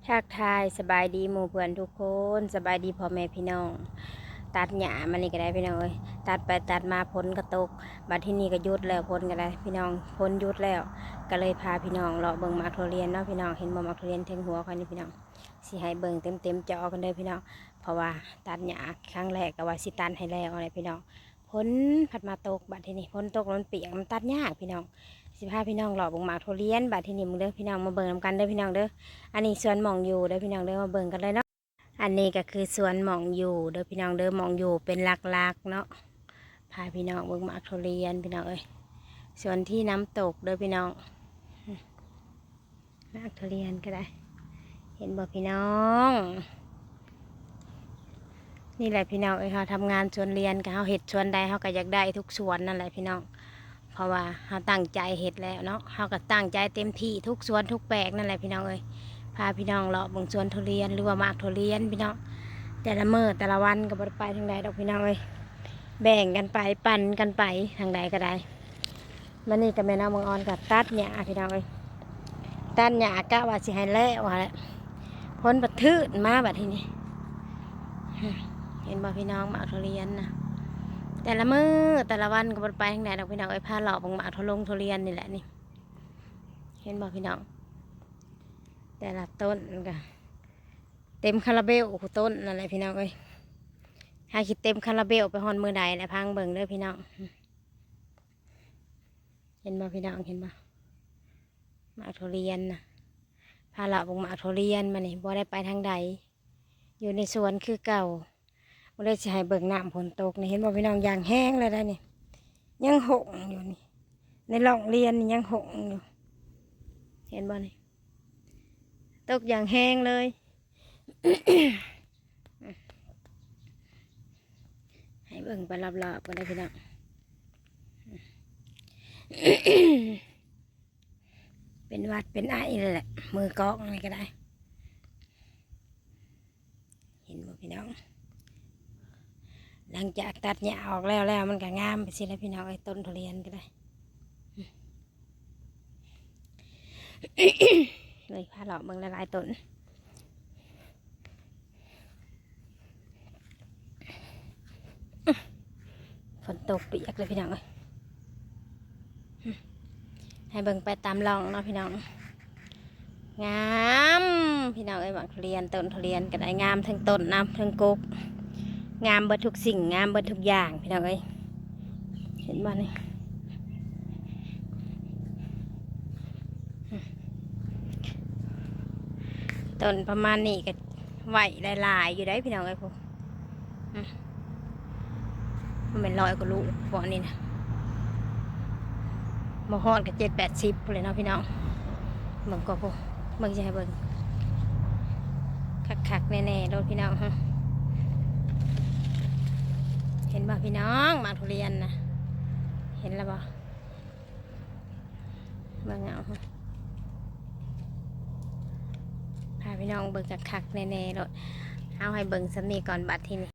ທັກທາຍສະບາຍດີໝູ່ເພື່ອນທຸກຄົນ, ສະບາຍດີພໍ່ແມ່ພີ່ນ້ອງ. ຕັດຫຍ້າມານີ້ກໍໄດ້ພີ່ນ້ອງເອີຍ, ຕັດໄປຕັດມາຝົນກໍຕົກ, ບັດທີນີ້ກໍຢຸດແລ້ວ, ຝົນກໍໄດ້ພີ່ນ້ອງ, ຝົນຢຸດແລ້ວ. ກໍເລີຍພາພີ່ນ້ອງເລາະເບິ່ງໝາກທຸລຽນເນາະພີ່ນ້ອງ. ເຫັນບໍ່ ໝາກທຸລຽນເທິງຫົວຂ້ອຍນີ້ພີ່ນ້ອງ? ຊິໃຫ້ເບິ່ງເຕັມໆຈໍກັນເດີພີ່ນ້ອງ, ເພາະວ່າຕັດຫຍ້າຄັ້ງແລກກໍວ່າຊິຕັດໃຫ້ແລ້ວຫັ້ນແຫຼະພີ່ນ້ອງ. ຝົນພັດມາຕົກ, ບັດທີນີ້ຝົນຕົກແລ້ວມັນປຽກ, ມັນຕັດຍາກພີ່ນ້ອງ. ຊິພາພີ່ນ້ອງເລາະເບິ່ງໝາກທຸລຽນ ບັດທີນີ້ເບິ່ງເດີພີ່ນ້ອງ, ມາເບິ່ງນຳກັນເດີພີ່ນ້ອງເດີ. ອັນນີ້ສວນໝ່ອງຢູ່ເດີພີ່ນ້ອງເດີ, ມາເບິ່ງກັນເລີຍເນາະ. ອັນນີ້ກໍຄືສວນໝ່ອງຢູ່ເດີພີ່ນ້ອງເດີ, ໝ່ອງຢູ່ເປັນຫຼັກໆເນາະ. ພາພີ່ນ້ອງເບິ່ງໝາກທຸລຽນພີ່ນ້ອງເອີຍ, ສວນທີ່ນ້ຳຕົກເດີພີ່ນ້ອງ. ໝາກທຸລຽນກໍໄດ້, ເຫັນບໍ່ພີ່ນ້ອງ? ນີ້ແຫຼະພີ່ນ້ອງເອີຍ, ເຮົາທຳງານສວນລຽນ ກໍເຮົາເຮັດສວນໃດ ເຮົາກໍຢາກໄດ້ທຸກສວນນັ້ນແຫຼະພີ່ນ້ອງ, ເພາະວ່າເຮົາຕັ້ງໃຈເຮັດແລ້ວເນາະ. ເຮົາກໍຕັ້ງໃຈເຕັມທີ່ທຸກສວນທຸກແປກນັ້ນແຫຼະພີ່ນ້ອງເອີຍ. ພາພີ່ນ້ອງເລາະເບິ່ງສວນທຸລຽນ ຫຼືວ່າໝາກທຸລຽນພີ່ນ້ອງ. ແຕ່ລະມື້ແຕ່ລະວັນກໍບໍ່ໄດ້ໄປທາງໃດດອກພີ່ນ້ອງເອີຍ, ແບ່ງກັນໄປ ປັນກັນໄປທາງໃດກໍໄດ້. ມານີ້ກໍແມ່ນ້ອງບັງອອນກໍຕັດຫຍ້າພີ່ນ້ອງເອີຍ, ຕັດຫຍ້າກະວ່າຊິໃຫ້ແລ້ວຫັ້ນແຫຼະ, ຝົນປະທືດມາບັດທີນີ້. ເຫັນບໍ່ພີ່ນ້ອງ? ໝາກທຸລຽນນະ ແຕ່ລະມື້ແຕ່ລະວັນກໍບໍ່ໄດ້ໄປທາງໃດດອກພີ່ນ້ອງເອີຍ, ພາເລາະເບິ່ງໝາກທຸລົງທຸລຽນນີ້ແຫຼະນີ້. ເຫັນບໍ່ພີ່ນ້ອງ? ແຕ່ລະຕົ້ນກໍເຕັມຄາລາເບວ ຄູ່ຕົ້ນນັ້ນແຫຼະພີ່ນ້ອງເອີຍ. ຫາຊິເຕັມຄາລາເບວໄປຮອດມື້ໃດແຫຼະ ຟັງເບິ່ງເດີພີ່ນ້ອງ. ເຫັນບໍ່ພີ່ນ້ອງ? ເຫັນບໍ່? ໝາກທຸລຽນນະ, ພາເລາະເບິ່ງໝາກທຸລຽນມານີ້ ບໍ່ໄດ້ໄປທາງໃດ, ຢູ່ໃນສວນຄືເກົ່າ. ບໍ່ໄດ້ຊິໃຫ້ເບິ່ງນ້ຳຝົນຕົກນີ້, ເຫັນບໍ່ພີ່ນ້ອງ? ຢ່າງແຮງເລີຍໄດ໋ນີ້, ຍັງຫົ່ງຢູ່ນີ້, ໃນຮ່ອງລຽນນີ້ຍັງຫົ່ງຢູ່. ເຫັນບໍ່ນີ້? ຕົກຢ່າງແຮງເລີຍ. ໃຫ້ເບິ່ງໄປລອບໆກັນເດີພີ່ນ້ອງ. ເປັນຫວັດເປັນໄອແຫຼະ ມືກ້ອງນີ້ກໍໄດ້. ເຫັນບໍ່ພີ່ນ້ອງ? ຫຼັງຈາກຕັດຫຍ້າອອກແລ້ວ ແລ້ວມັນກໍງາມໄປຊີ້ແຫຼະພີ່ນ້ອງເອີຍ, ຕົ້ນທຸລຽນກໍໄດ້. ເລີຍພາເລາະເບິ່ງຫຼາຍໆຕົ້ນ. ຝົນຕົກປຽກເລີຍພີ່ນ້ອງເອີຍ. ໃຫ້ເບິ່ງໄປຕາມຮ່ອງເນາະພີ່ນ້ອງ. ງາມພີ່ນ້ອງເອີຍ, ໝາກທຸລຽນ ຕົ້ນທຸລຽນກໍໄດ້, ງາມເທິງຕົ້ນນຳເທິງກົກ, ງາມເບິດທຸກສິ່ງ ງາມເບິດທຸກຢ່າງພີ່ນ້ອງເອີຍ. ເຫັນບໍ່ນີ້? ຕົ້ນປະມານນີ້ກໍໄວ້ໄດ້ຫຼາຍຢູ່ໄດ໋ພີ່ນ້ອງເອີຍ. ພຸ້ນ ອືມ ມັນແມ່ນຮ້ອຍກວ່າລູກບໍ່ນີ້ນະ, ບໍ່ຮອດກໍເຈັດແປດສິບພຸ້ນແຫຼະເນາະພີ່ນ້ອງ. ເບິ່ງກໍພຸ້ນ, ເບິ່ງ ຊິໃຫ້ເບິ່ງຄັກໆແນ່ໆໂລດພີ່ນ້ອງ. ເຫັນບໍ່ພີ່ນ້ອງ? ໝາກທຸລຽນນະ ເຫັນແລ້ວບໍ່? ເບິ່ງເອົາ, ພາພີ່ນ້ອງເບິ່ງຄັກໆແນ່ໆໂລດ. ເອົາ ໃຫ້ເບິ່ງສ່ຳນີ້ກ່ອນບັດທີນີ້.